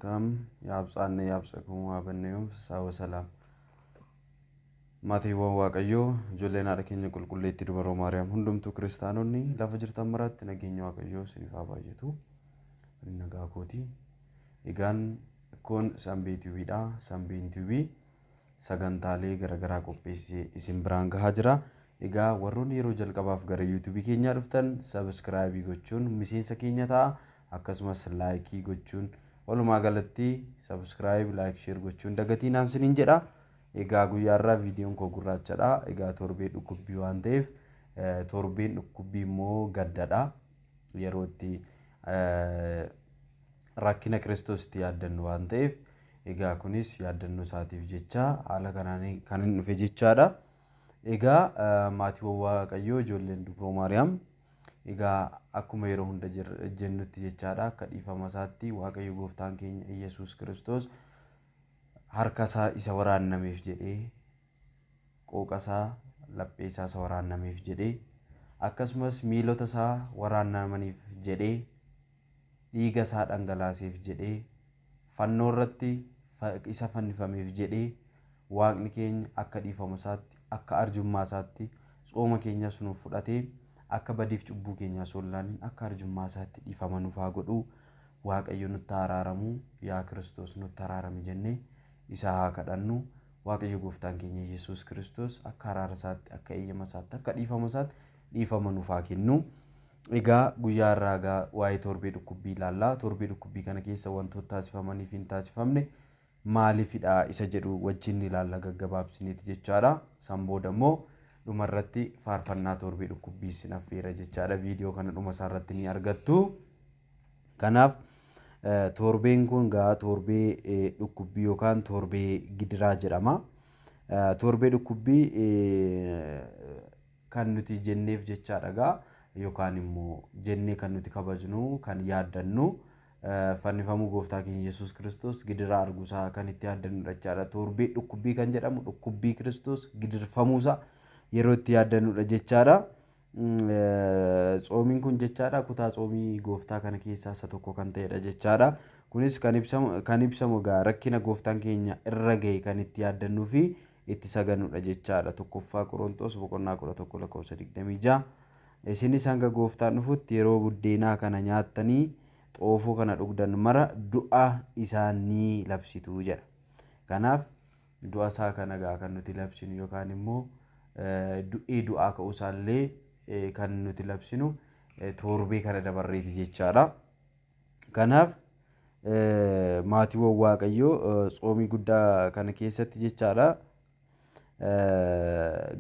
Akkam yaabsaanne yaabsakumu haabanneyum ፍስሐ ወሰላም። Maatiiwwan Waaqayyoo, ijoolleen haadha keenya qulqulleetti dubaroo Maariyaam, hundumtuu kiristaanonni lafa jirtan maratti nageenya Waaqayyoo isiniif haa baay'atu. Ani nagaa kooti. Egaan kun Sanbii Tiiviidha. Sanbiin Tiivii sagantaalee garaagaraa qopheessee isin biraan gahaa jira. Egaa warroonni yeroo jalqabaaf gara yuutuubii keenyaa dhuftan subscribe gochuun miseensa keenya ta'a. Akkasumas like gochuun, walumaa galatti subscribe, like, share gochuun dagatiin isiniin jedha. Egaa guyyaarraa viidiyoon koo gurraachadha. Egaa torbee dhukkubbii waan ta'eef, torbeen dhukkubbii immoo gaddadha. Yeroo itti rakkina Kiristoos itti yaaddannu waan ta'eef, egaa kunis yaaddannoo isaatiif jecha haala kanaan kan inni dhufe jechaadha. Egaa maatiiwwan Waaqayyoo, ijoolleen dubroo Maariyaam, egaa akkuma yeroo hunda jennutti jechaadha, akka dhiifama isaatti Waaqayyo gooftaan keenya Iyyasuus Kiristoos harka isaa isa waraannameef jedhee, qooqa isaa, laphee isaa isa waraannameef jedhee, akkasumas miilota isaa waraannamaniif jedhee, dhiiga isaa dhangalaaseef jedhee, fannoo irratti isa fannifameef jedhee, Waaqni keenya akka dhiifama isaatti, akka arjummaa isaatti tsooma keenyas nuuf fudhatee, akka badiif cubbuu keenyaa osoo hin ilaalin akka arjummaa isaatti dhiifama nuuf haa godhu. Waaqayyo nutti araaramu, yaa Kiristoos nutti araarami jennee isa haa kadhannu. Waaqayyo gooftaan keenya Yesuus Kiristoos akka araara isaatti, akka eeyyama isaatti, akka dhiifama isaatti dhiifama nuuf haa kennu. Egaa guyyaa irraa egaa waa'ee torbee dhukkubbii ilaalla. Torbee dhukkubbii kana keessa wantoota taasifamanii fi hin taasifamne maaliifidha isa jedhu wajjin ilaalla gaggabaabsineeti jechaadha. San booda immoo dhumarratti faarfannaa torbee dhukkubbii isin affeera jechaadha. Viidiyoo kana dhuma isaarratti ni argattu. Kanaaf torbeen kun gaa torbee dhukkubbii yookaan torbee gidiraa jedhama. Torbee dhukkubbii kan nuti jenneef jechaadha gaa, yookaan immoo jennee kan nuti kabajnu, kan yaaddannu fannifamuu gooftaa keenya Yesuus Kiristoos, gidiraa arguusaa kan itti yaaddannudha jechaadha. Torbee dhukkubbii kan jedhamu dhukkubbii Kiristoos, gidirfamuusaa yeroo itti yaaddannudha jechaadha. Tsoomiin kun jechaadha kutaa tsoomii gooftaa kana keessaa isa tokko kan ta'edha jechaadha. Kunis kan ibsamu egaa rakkina gooftaan keenya irra gahe kan itti yaaddannuu fi itti saganudha jechaadha. 1ffaa Qorontoos boqonnaa 11 lakkoofsa 26. Isinis hanga gooftaan dhufutti yeroo buddeenaa kana nyaattanii xoofoo kana dhugdan mara du'a isaa ni labsitu jedha. Kanaaf du'a isaa kana egaa kan nuti labsinu, yookaan immoo du'ee du'aa ka'uusaallee kan nuti labsinu torbee kana dabarreeti jechaadha. Kanaaf maatiiwwan Waaqayyoo, tsoomii guddaa kana keessatti jechaadha.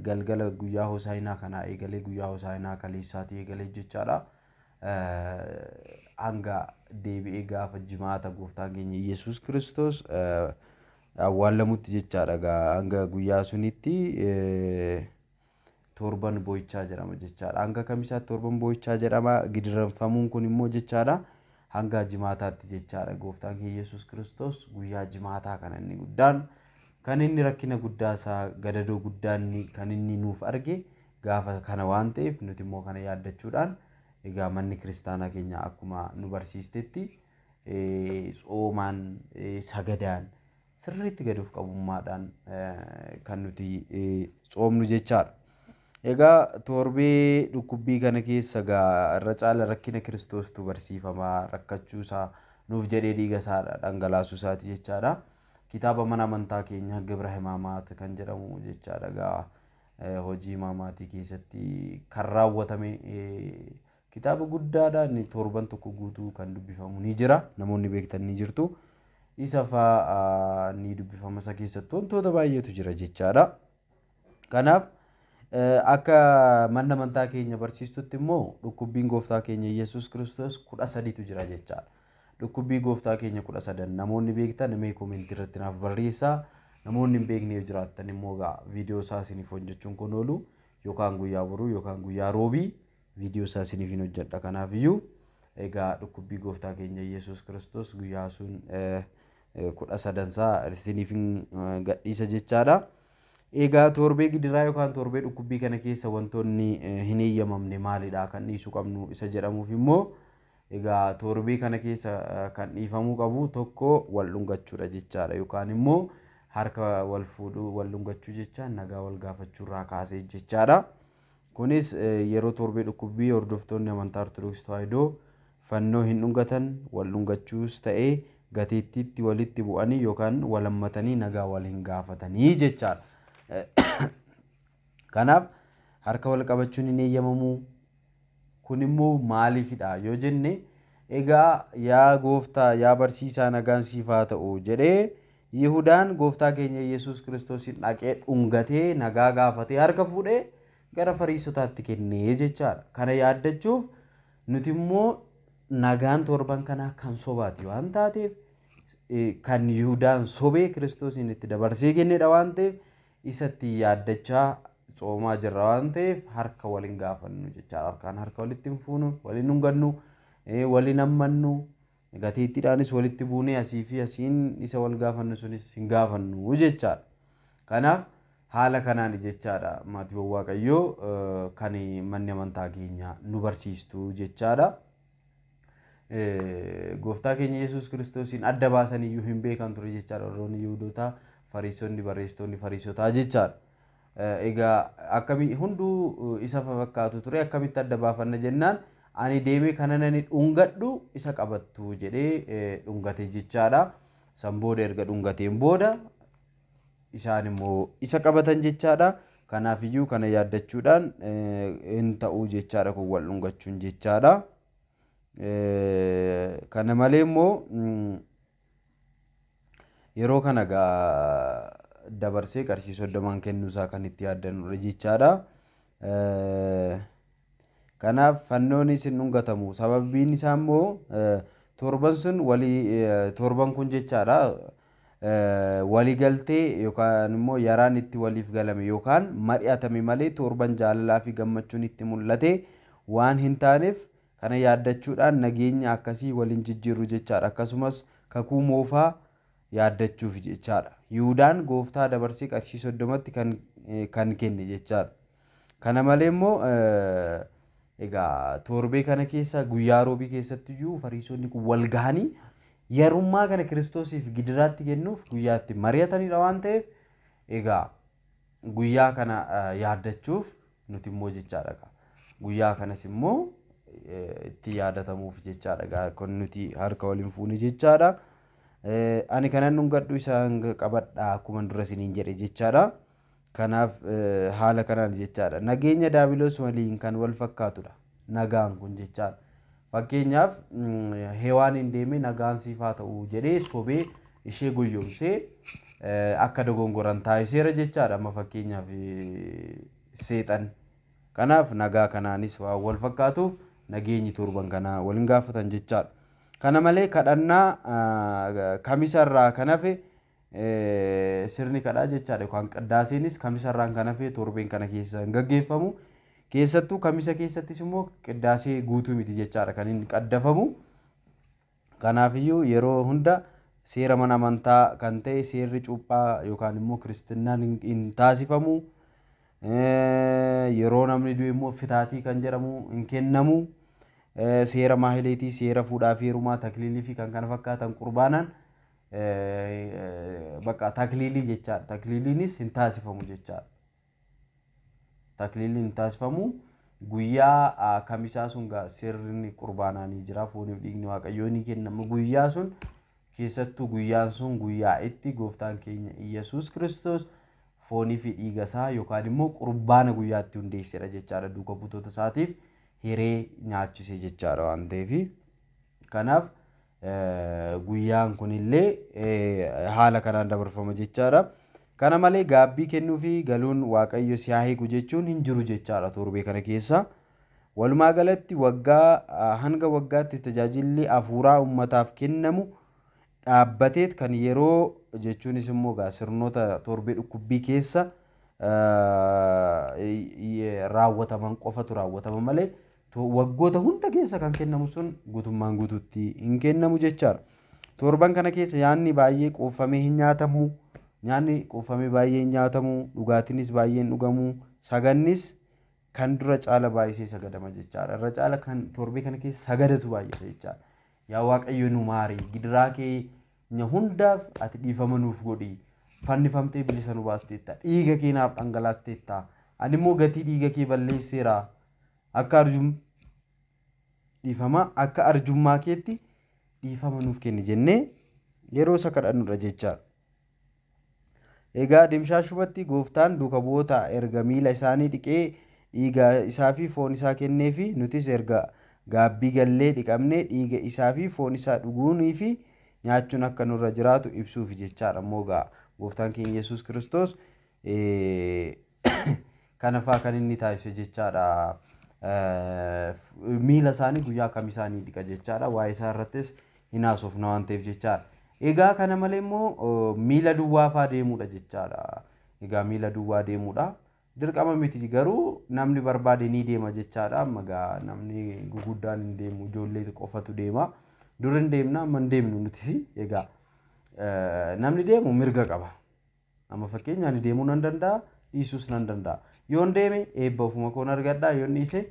Galgala guyyaa Hosaayinaa kanaa eegalee, guyyaa Hosaayinaa kaleessaatii eegalee jechaadha. Hanga deebi'ee gaafa jimaata gooftaan keenya Yesuus Kiristoos awwaallamutti jechaadha. Hanga guyyaa sunitti torban boo'ichaa jedhama jechaadha. Hanga kamisaatti torban boo'ichaa jedhama. Gidiranfamuun kun immoo jechaadha hanga jimaataatti jechaadha. Gooftaan keenya Yesuus Kiristoos guyyaa jimaataa kana inni guddaan kan inni rakkina guddaa isaa, gadadoo guddaa inni kan inni nuuf arge gaafa kana waan ta'eef, nuti immoo kana yaaddachuudhaan egaa manni kiristaanaa keenya akkuma nu barsiistetti tsoomaan, sagadaan, sirriitti gadi of qabummaadhaan kan nuti tsoomnu jechaadha. Egaa torbee dhukkubbii kana keessa egaa irra caala rakkina Kiristoostu barsiifama, rakkachuu isaa, nuuf jedhee dhiiga isaa dhangalaasuu isaati jechaadha. Kitaaba mana amantaa keenya Gibra Himaamaat kan jedhamu jechaadha, egaa hojii himaamaatii keessatti kan raawwatame kitaaba guddaadhaan torban tokko guutuu kan dubbifamu ni jira. Namoonni beektan ni jirtu. Isa fa'aa ni dubbifama, isa keessatti wantoota baay'eetu jira jechaadha. Kanaaf akka manni amantaa keenya barsiistutti immoo dhukkubbiin gooftaa keenya Yesuus Kiristoos 13tu jira jechaadha. Dhukkubbii gooftaa keenya 13 namoonni beektan mee comment irratti naaf barreessaa. Namoonni hin beekne yoo jiraattan immoo egaa viidiyoo isaa isiniif hojjechuun kun oolu, yookaan guyyaa boruu yookaan guyyaa roobii viidiyoo isaa isiniif hin hojjedha. Kanaaf iyyuu egaa dhukkubbii gooftaa keenya Yesuus Kiristoos guyyaa sun 13nsaa isiniif hin gadhiisa jechaadha. Egaa torbee gidiraa yookaan torbee dhukkubbii kana keessa wantoonni hin eeyyamamne maalidha, kan dhiisuu qabnu isa jedhamuuf immoo Egaa torbee kana keessa kan dhiifamuu qabu tokko wal dhungachuudha jechaadha. Yookaan immoo harka wal fuudhuu, wal dhungachuu jechaan nagaa wal gaafachuurraa kaasee jechaadha. Kunis yeroo torbee dhukkubbii hordoftoonni amantaa Ortodoksii Tawaahidoo fannoo hin dhungatan, wal dhungachuus ta'ee gateettiitti walitti bu'anii yookaan wal hammatanii nagaa wal hin gaafatanii jechaadha. Kanaaf harka wal qabachuun hin eeyyamamu. Kun immoo maaliifidha yoo jenne, egaa yaa gooftaa, yaa barsiisaa, nagaan siif haa ta'u jedhee Yihudaan gooftaa keenya Yesuus Kiristoosiin dhaqee dhungatee nagaa gaafatee harka fuudhee gara Fariisotaatti kennee jechaadha. Kana yaaddachuuf nuti immoo nagaan torban kanaa kan sobaati waan taateef, kan Yihudaan sobee Kiristoosiin itti dabarsee kennedha waan ta'eef, isatti yaaddachaa tsoomaa jirra waan ta'eef harka waliin gaafannu jechaadha. Harkaan harka walitti hin fuunu, waliin dhungannu, waliin hammannu, gateettiidhaanis walitti buunee asii fi asiin isa wal gaafannu sunis hin gaafannu jechaadha. Kanaaf haala kanaan jechaadha maatiiwwan Waaqayyoo kan manni amantaa keenya nu barsiistu jechaadha. Gooftaa keenya Yesuus Kiristoosiin adda baasan iyyuu hin beekan ture jechaadha warroonni Yihuudootaa, Fariisonni, barreessitoonni Fariisotaa jechaadha. Egaa akkamii hunduu isa fakkaatu ture, akkamitti adda baafanna jennaan, ani deemee kana nani dhungadhu isa qabattu jedhee dhungate jechaadha. San booda erga dhungateen booda isaan immoo isa qabatan jechaadha. Kanaafiyyuu kana yaaddachuudhaan hin ta'uu jechaadha kun wal dhungachuun jechaadha. Kana malee immoo yeroo kana dabarsee qarshii 30n kennuusaa kan itti yaaddannudha jechaadha. Kanaaf fannoonis hin dhungatamu. Sababiin isaa immoo torban sun walii torban kun jechaadha waliigaltee yookaan immoo yaraan itti waliif galame yookaan mari'atame malee torban jaalalaa fi gammachuun itti mul'ate waan hin taaneef, kana yaaddachuudhaan nageenya akkasii waliin jijjiirru jechaadha. Akkasumas kakuu moofaa yaaddachuuf jechaadha. Yihuudaan gooftaa dabarsee qarshii 30tti kan kenne jechaadha. Kana malee immoo egaa torbee kana keessa guyyaa roobii keessatti iyyuu Fariisonni kun wal gahanii yarummaa kana Kiristoosiif gidiraatti kennuuf guyyaatti mari'atanidha waan ta'eef, egaa guyyaa kana yaaddachuuf nuti immoo jechaadha. Guyyaa kanas immoo itti yaadatamuuf jechaadha kan nuti harka waliin fuune jechaadha. Ani kanan dhungadhu isaan qabadha akkuma dura isiniin jedhe jechaadha. Kanaaf haala kanaan jechaadha. Nageenya Daabiloos waliin kan wal fakkaatudha nagaan kun jechaadha. Fakkeenyaaf Hewaaniin deemee nagaan siif haa ta'u jedhee sobee ishee goyyomsee akka dogongoran taasiseera jechaadha. Amma fakkeenyaaf seexan. Kanaaf nagaa kanaanis waan wal fakkaatuuf nageenyi torban kanaa waliin gaafatan jechaadha. Kana malee kadhannaa kamisarraa kan hafe sirni kadhaa jechaadha yookaan qaddaaseenis kamisarraan kan hafe torbeen kana keessa hin gaggeeffamu. Keessattuu kamisa keessattis immoo qiddaasee guutuu miti jechaadha kan inni qaddafamu. Kanaafiyyuu yeroo hunda seera mana amantaa kan ta'e seerri cuuphaa yookaan immoo kiristinnaan hin taasifamu. Yeroo namni du'e immoo fitaatii kan jedhamu hin kennamu. Seera maahileetii, seera fuudhaa fi heerumaa, takliilii fi kan kana fakkaatan qurbaanaan bakka takliilii jechaadha. Takliiliinis hin taasifamu jechaadha. Takliiliin hin taasifamu. Guyyaa kamisaa sun sirni qurbaanaa ni jira. Fooniif dhiigni Waaqayyoo ni kennama. Guyyaa sun keessattuu guyyaan sun guyyaa itti gooftaan keenya Iyyasuus Kiristoos foonii fi dhiiga isaa yookaan immoo qurbaana guyyaatti hundeessedha jechaadha. Duuka buutota isaatiif hiree nyaachise jechaadha waan ta'eef. Kanaaf guyyaan kunillee haala kanaan dabarfama jechaadha. Kana malee gaabbii kennuu fi galuun Waaqayyo si haa hiiku jechuun hin jiru jechaadha torbee kana keessa. Walumaa galatti waggaa hanga waggaatti tajaajilli hafuuraa uummataaf kennamu dhaabbateet kan yeroo jechuunis immoo egaa sirnoota torbee dhukkubbii keessa raawwataman qofatu raawwatama malee waggoota hunda keessa kan kennamu sun guutummaan guutuutti hin kennamu jechaadha. Torban kana keessa nyaanni baay'ee quufamee hin nyaatamu. Nyaanni quufamee baay'ee hin nyaatamu. Dhugaatiinis baay'ee hin dhugamu. Sagannis Kan dura caala baay'isee sagadama jechaadha. Irra caala kan torbee kana keessa sagadatu baay'ata jechaadha. Yaa Waaqayyo nu maari, gidiraa keenya hundaaf ati dhiifama nuuf godhi. Fannifamtee bilisa nu baasteetta. Dhiiga kee naaf dhangalaasteetta. Ani immoo gatii dhiiga kee balleesseera. Akka arjum dhiifama akka arjummaa keetti dhiifama nuuf kenni jennee yeroo isa kadhannudha jechaadha. Egaa dimshaashumatti gooftaan duuka bu'oota erga miila isaanii dhiqee dhiiga isaa fi foon isaa kennee fi nutis erga gaabbii gallee dhiqamnee dhiiga isaa fi foon isaa dhuguunii fi nyaachuun akka nurra jiraatu ibsuuf jechaadha. Immoo egaa gooftaan keenya Yesuus Kiristoos kana fa'aa kan inni taasise jechaadha. Miila isaanii guyyaa kam isaanii dhiqa jechaadha. Waa'ee isaa irrattis hin haasofna waan ta'eef jechaadha. Egaa kana malee immoo miila duwwaa fa'aa deemuudha jechaadha. Egaa miila duwwaa deemuudha. Dirqama miti garuu namni barbaade ni deema jechaadha. Amma egaa namni guguddaan hin deemu, ijoollee qofatu deema. Dur hin deemna, amma hin deemnu nutis. Egaa namni deemu mirga qaba. Amma fakkeenya ani deemuu nan danda'a, dhiisuus nan danda'a. Yoon deeme eebba ofuma koon argadha, yoon dhiise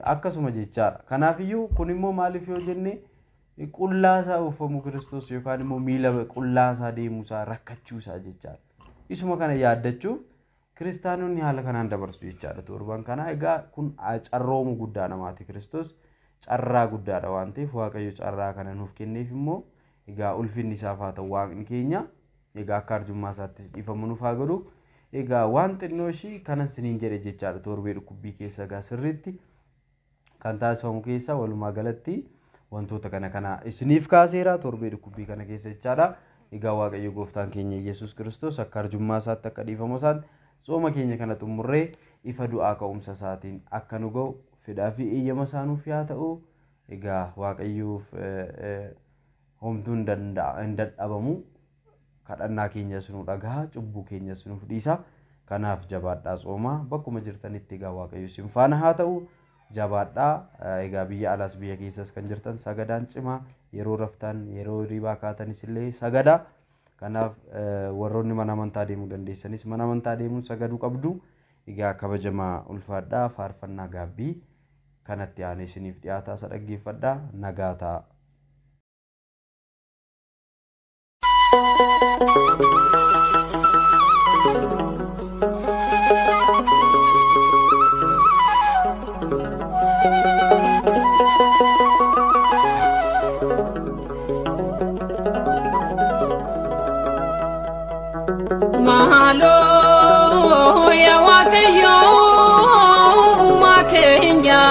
akkasuma jechaadha. Kanaafiyyuu kun immoo maaliif yoo jenne qullaa isaa uffamu Kiristoos yookaan immoo miila qullaa isaa deemuu isaa rakkachuu isaa jechaadha. Isuma kana yaaddachuuf kiristaanonni haala kanaan dabarsu jechaadha. Torban kana egaa kun carroomu guddaa namaati. Kiristoos carraa guddaadha waan ta'eef Waaqayyo carraa kana nuuf kenneef immoo egaa ulfinni isaaf haa ta'u Waaqni keenya. Egaa akka arjummaa isaattis dhiifama nuuf haa godhu. Egaa waan xinnoo ishii kanan siniin jedhe jechaadha. Torbee dhukkubbii keessa egaa sirriitti kan taasifamu keessa walumaa galatti wantoota kana kana isiniif kaaseera torbee dhukkubbii kana keessa jechaadha. Egaa Waaqayyo gooftaan keenya Yesuus Kiristoos akka arjummaa isaatti akka dhiifama isaatti tsooma keenya kana xumurree ifa du'aa ka'umsa isaatiin akka nu ga'u fedhaa fi eeyyama isaa nuuf haa ta'u. Egaa Waaqayyoof homtuu hin dadhabamu. Kadhannaa keenyas nu dhagaha, cubbuu keenyas nuuf dhiisa. Kanaaf jabaadhaa tsoomaa bakkuma jirtanitti egaa Waaqayyo isin faana haa ta'u. Jabaadhaa egaa biyya alaas biyya keessas kan jirtan sagadaan cimaa, yeroo raftan yeroo hirribaa kaatanis illee sagadaa. Kanaaf warroonni mana amantaa deemuu dandeessanis mana amantaa deemuun sagaduu qabdu. Egaa kabajamaa ulfaadhaa faarfannaa gaabbii kanatti aanee isiniif dhiyaataa isa dhaggeeffadhaa. Nagaa ta'a. Maaloo yaa Waaqayyo uumaa keenya,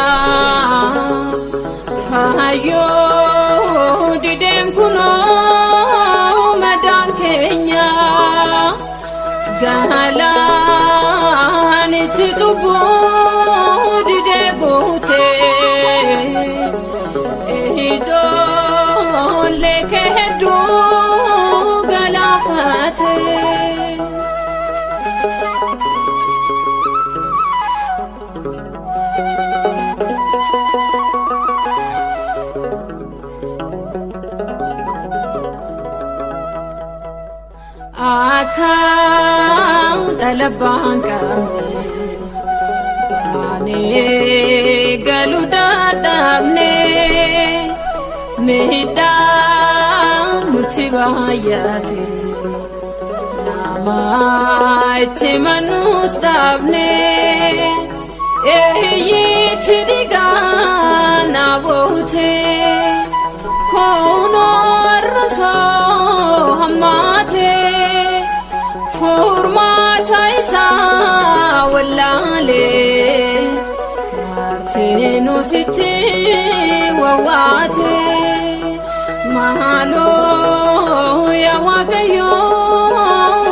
fayyoo dideen kunoo madaan keenya, galaanitti cubbuu didee guutee, ijoollee kee hedduu galaafate. Akka dhala qabne baanee galuu dadhabne, miidhaan nutti baay'ate nama itti mannuus dhaabne, eeyyitti dhiigaa na boote kunoo arrasoo hammaate. Furmaata isaa wallaalee martinuu sitti wawwaate. Maaloo yaa Waaqayyo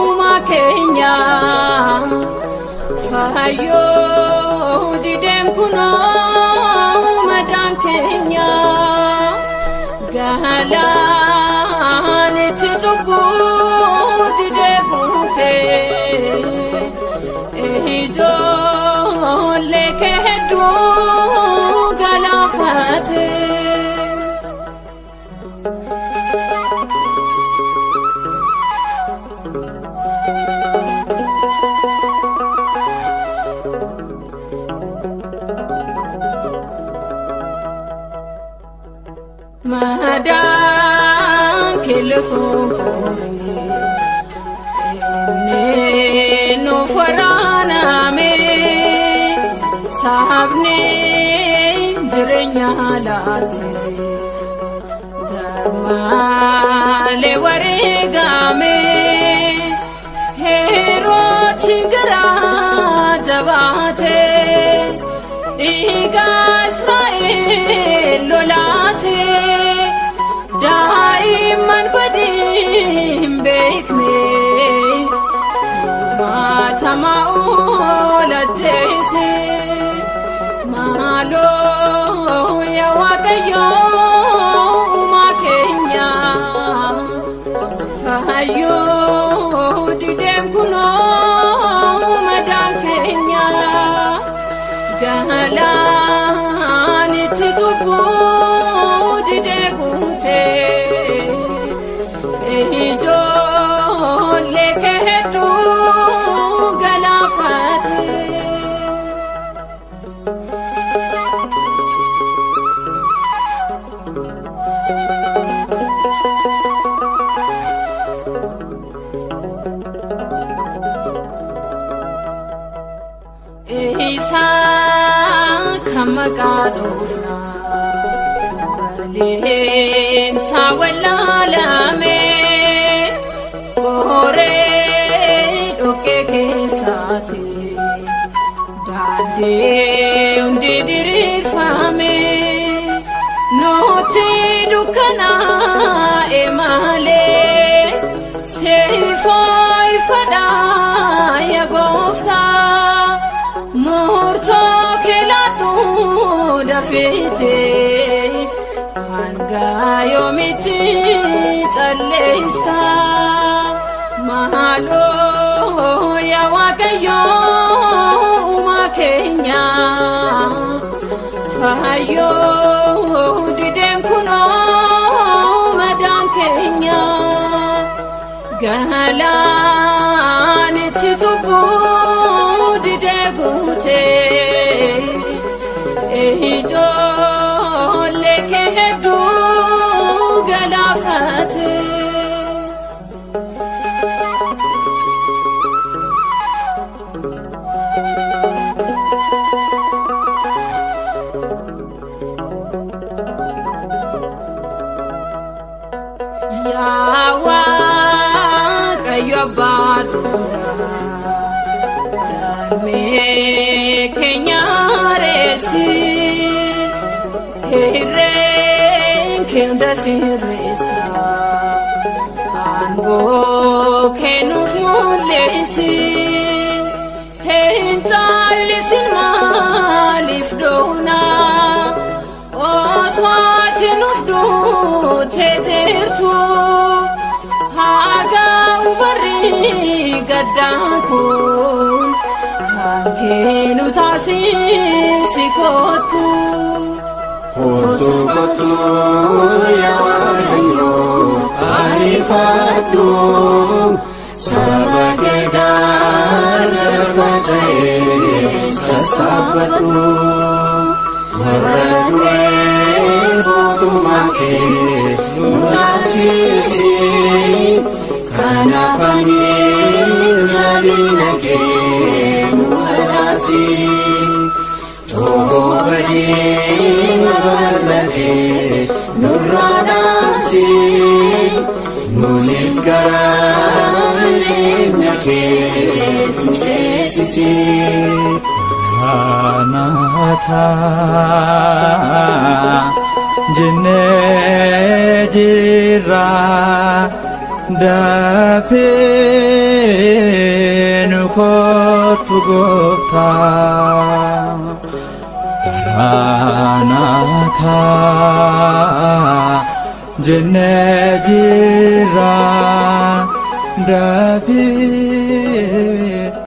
uumaa keenya, fayyoo dideen kunoo madaan keenya, galaanitti cubbuu didee guutee, ijoollee kee hedduu galaafate. Malee inni nuuf waraaname sabni jireenya laate garmalee wareegame Herooti garaa jabaate dhiiga Israa'el lolaase daa'imman godhin hin beekne maatama oolajjeese maaloo yaa Waaqayyo uumaa keenya fayyuu dideen kunoo madaan keenya galaanitti tubbuu didee guutee ijoollee kee hedduu galaafate. Isa kan maqaa dhoofna baleensa wallaalame qoree dhoqqee keessaati daandii hundi diriirfame nuti dukkanaa'e malee seefoo ifadhaa yaa gooftaa. Murtoo keelaatu dafeete hanga yoomitti calleesta maaloo yaa Waaqayyo uumaa keenya fayyuu dideen kunoo madaan keenya galaanitti tubbuu didee guutee ijoollee kee hedduu galaafate. Yaa Waaqayyo abbaa duraa galmee keenya reessi hirreen kee hunda sirreessa aangoo kee nuuf mul'isi hin caallisin maaliif doona osoo ati nuuf duutee jirtu hagaa ubarri gaddaan kun kan kee nu taasisi kottu. Kottu kottu yaa Waaqayyo ariifadhu saba kee gargar faca'e sassaabadhu warra du'eef mootummaa kee nu dhaalchisi kanaaf ani jaalina kee nu badhaasi. Toofoo badii babal'ate nurraa dhaamsi nunis gara jireenya keetti ceesisi. Maranatha jennee jirra dafee nu kottu gooftaa. Maranatha jennee jirra dafee.